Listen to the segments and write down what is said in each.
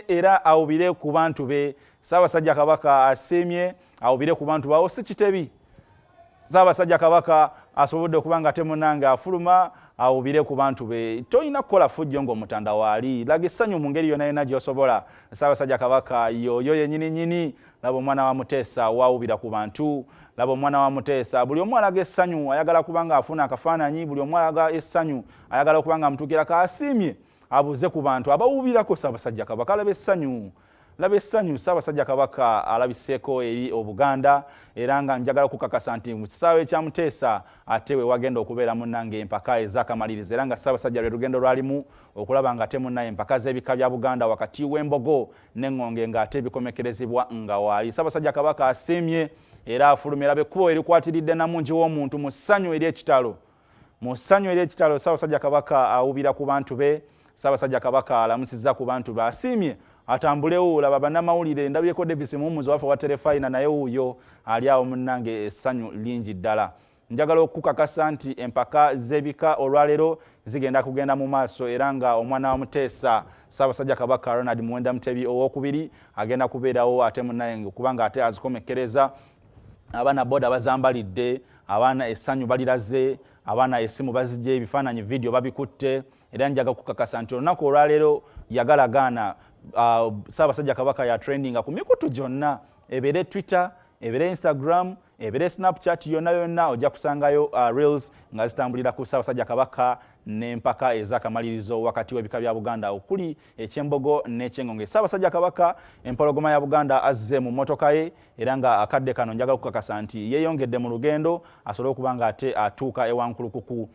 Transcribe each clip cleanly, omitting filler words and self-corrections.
Asiimye era awubire ku bantu be. Ssaabasajja Kabaka asiimye awubire ku bantu bawo, si Kitebi. Ssaabasajja Kabaka asobodde okuba nga ate munnange afuluma awubire ku bantu be. Tolina kukola fujjo ng'Omutanda waali, laga essanyu mu ngeri yonna yonna gy'osobola. Ssaabasajja Kabaka yoyo yennyini nnyini. Laba omwana wa Muteesa waawubira ku bantu. Laba omwana wa Muteesa. Buli omu alaga essanyu, ayagala kuba nga afuna akafaananyi. Buli omu alaga essanyu, ayagala okuba nga amutuukirako. Asiimye abuze ku bantu abawubirako Ssaabasajja Kabaka. Laba essanyu, laba essanyu. Ssaabasajja Kabaka alabiseeko eri Obuganda, era nga njagala okukakasa nti mu kisaawe ekya Muteesa ate we wagenda okubeera munnange empaka ez'akamalirizo, era nga Ssaabasajja lwe lugendo lwalimu okulaba nga ate munnaye empaka z'ebika bya Buganda wakati w'Embogo n'Eŋŋonge ng'ate bikomekerezebwa nga waali. Ssaabasajja Kabaka asiimye era afulumira ekkubo erikwatiridde namungi w'omuntu mu ssanyu ery'ekitalo, mu ssanyu ery'ekitalo. Ssaabasajja Kabaka awubira ku bantu be. Ssaabasajja Kabaka alamusizza ku bantu be, asiimye atambulewo. Laba bannamawulire, ndabyeko Davis Muhumuzi waffe wa Terefayina, naye wuuyo ali awo munnange, essanyu lingi ddala. Njagala okukakasa nti empaka z'ebika olwaleero zigenda kugenda mu maaso, era nga omwana wa Muteesa, Ssaabasajja Kabaka Ronald Muwenda Mutebi Owokubiri, agenda kubeerawo ate munnaye kubanga ate azikomekkereza. Abaana boda bazambalidde, abaana essanyu baliraze, abaana essimu bazigye, ebifaananyi, vidiyo babikutte. Era njaga kukakasa nti olunaku olwaleero yagalagaana Ssaabasajja Kabaka ya trendinga ku mikutu gyonna, ebeere Twitter, ebeere Instagram, ebeere Snapchat, yonna yonna ojja kusangayo reels nga zitambulira ku Ssaabasajja Kabaka n'empaka ez'akamalirizo wakati w'ebika bya Buganda okuli eky'Embogo n'eky'Engonge. Ssaabasajja Kabaka empologoma ya Buganda azze mu mmotoka ye, era nga akadde kano njagala okukakasa nti yeeyongedde mu lugendo asobole okuba nga ate atuuka ewankulukuku.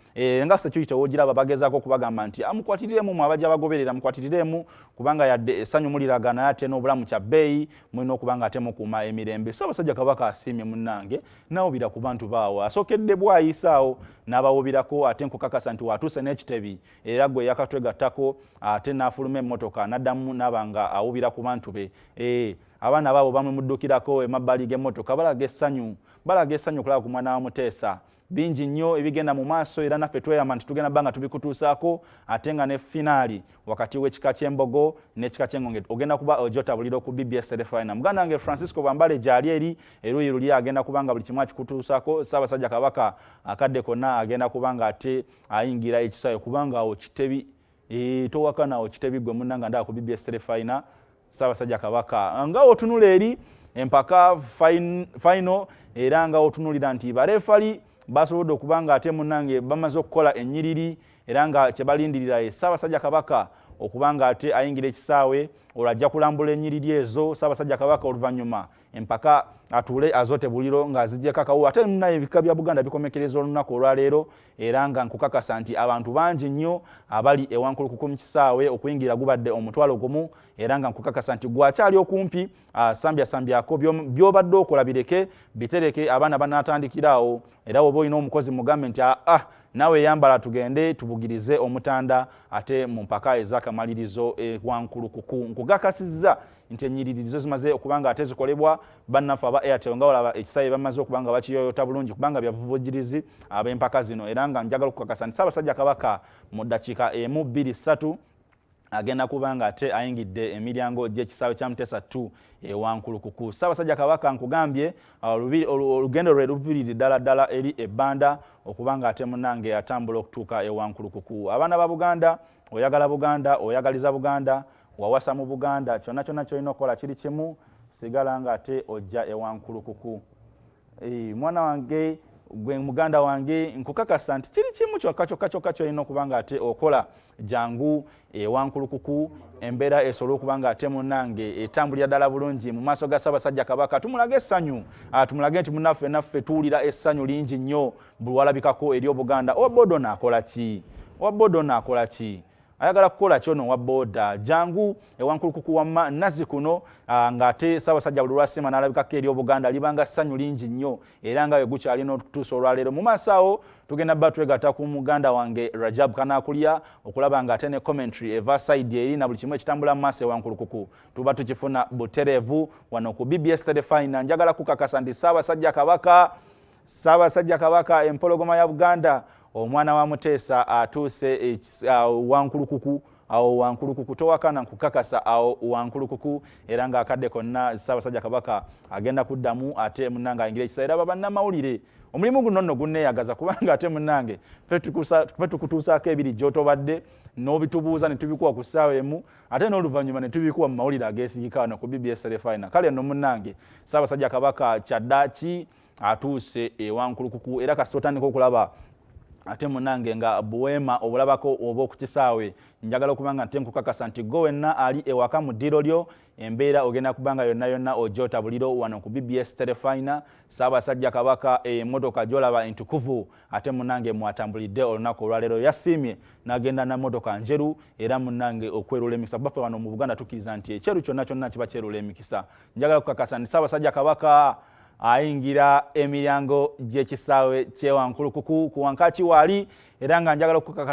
Nga security wogiraba bagezaako okubagamba nti amukwatiriremu, mu abajja bagoberera mukwatiriremu, kubanga yadde essanyu muliraga, naye ate n'obulamu kya bbeeyi, mulina okuba nga ate mukuuma emirembe. Ssaabasajja Kabaka asiimye munnange nawubira ku bantu baawo, asookedde bwayisaawo n'abawubirako. Ate nkukakasa nti watuuse n'ekitebi, era gwe yakatwegattako ate n'afuluma emmotoka n'addamu n'aba nga awubira ku bantu be. Abaana baabo bamuddukirako emabbali g'emmotoka, balaga essanyu, balaga essanyu okulaba ku mwana wa Muteesa. Bingi nnyo ebigenda mu maaso, era naffe tweyama nti tugenda bba nga tubikutuusaako, ate nga ne finaali wakati w'ekika ky'Embogo n'ekika ky'Engonge ogenda kuba ojotabulira ku BBS Terefayina. Muganda wange Francisco Bwambale gyali eri eruuyi luli, agenda kuba nga buli kimu akikutuusaako. Ssaabasajja Kabaka akadde konna agenda kuba nga ate ayingira ekisaawe, kubanga awo Kitebi towakana, awo Kitebi gwe munnanga ndaba ku BBS Terefayina. Ssaabasajja Kabaka nga otunula eri empaka final, era nga otunulira nti barefali basobodde okuba nga ate munnange bamaze okukola ennyiriri, era nga kyebalindirira ye Ssaabasajja Kabaka okuba nga ate ayingira ekisaawe. Olwo ajja kulambula ennyiriri ezo Ssaabasajja Kabaka, oluvannyuma empaka atuule azote buliro ng'azigyeko akawuwo. Ate naye ebika bya Buganda bikomekereza olunaku olwaleero, era nga nkukakasa nti abantu bangi nnyo abali ewankulukuku mu kisaawe. Okuyingira gubadde 10,000, era nga nkukakasa nti gwakyali okumpi sambyasambyako by'obadde okola, bireke bitereke, abaana banaatandikiraawo. Era woba olina omukozi mugambe nti aa naawe yambala tugende tubugirize Omutanda ate mu mpaka ez'akamalirizo ewankulukuku. Nkugakasizza nti ennyiriri zo zimaze okuba nga ate zikolebwa bannaffe aba Airtel, nga olaba ekisaawe bamaze okuba nga bakiyoyota bulungi, kubanga byavuvujirizi ab'empaka zino. Era nga njagala okukakasa nti Ssaabasajja Kabaka mu ddakiika 1, 2, 3 agenda kuba nga ate ayingidde emiryango gy'ekisaawe kya Muteesa 2 ewankulukuku. Ssaabasajja Kabaka nkugambye olugendo lwe luviirire ddala ddala eri ebbanda okuba nga ate munnange atambula okutuuka ewankulukuku. Abaana ba Buganda, oyagala Buganda, oyagaliza Buganda, wawasa mu Buganda, kyonna kyonna kyolina okukola kiri kimu, sigala nga ate ojja ewankulukuku. Mwana wange, gwe muganda wange, nkukakasa nti kiri kimu kyokka kyokka kyokka kyolina okuba nga ate okola, jangu ewankulukuku, embeera esobole okuba nga ate munnange etambulira ddala bulungi mu maaso ga Ssaabasajja Kabaka. Tumulage essanyu, tumulage nti munnaffe naffe tuwulira essanyu lingi nnyo buli walabikako eri Obuganda. Owa boda ono akola ki? Owa boda ono akola ki? Ayagala kukola kyono wa boda? Jangu ewankulukuku wamma nazzi kuno, ng'ate Ssaabasajja buli lwasiima n'alabikako eri Obuganda libanga ssanyu lingi nnyo, era nga wegukyalina okutuusa olwaleero. Mu maaso awo tugenda bba twegatta ku muganda wange Rajab Kanakulya okulaba nga ate ne commentary eva side eri na buli kimu ekitambula mu maaso ewankulukuku tuba tukifuna butereevu wano ku BBS Terefayina. Njagala kukakasa nti Ssaabasajja Kabaka, Ssaabasajja Kabaka empologoma ya Buganda, omwana wa Muteesa, atuuse wankulukuku. Awo Wankulukuku towakana, nkukakasa, awo Wankulukuku. Era ng'akadde konna Ssaabasajja Kabaka agenda kuddamu ate munnange ayingira ekisaawe. Era bannamawulire, omulimu guno nno gunneeyagaza, kubanga ate munnange ffe tukutuusaako ebiri gy'otobadde n'obitubuuza ne tubikuwa ku ssaawa emu, ate n'oluvannyuma ne tubikuwa mu mawulire ageesigika wano ku BBS Terefayina. Kale nno munnange, Ssaabasajja Kabaka kyaddaaki atuuse ewankulukuku, era kasita otandika okulaba ate munange nga buweema obulabako oba okukisaawe, njagala okuba nga nte nkukakasa nti gwe wenna ali ewaka mu ddiiro lyo, embeera ogenda kuba nga yonna yonna ojota buliro wano ku BBS Terefayina. Ssaabasajja Kabaka, emmotoka gyolaba entukuvu ate munange mwatambulidde olunaku olwaleero, yasiimye n'agenda na mmotoka njeru, era munange okwerula emikisa. Baffe wano mu Buganda tukkiriza nti ekyeru kyonna kyonna kiba kyerula emikisa. Njagala kukakasa nti Ssaabasajja Kabaka ayingira emiryango gy'ekisaawe kyewankulukuku ku Wankaki waali, era nga njagala okukakasa.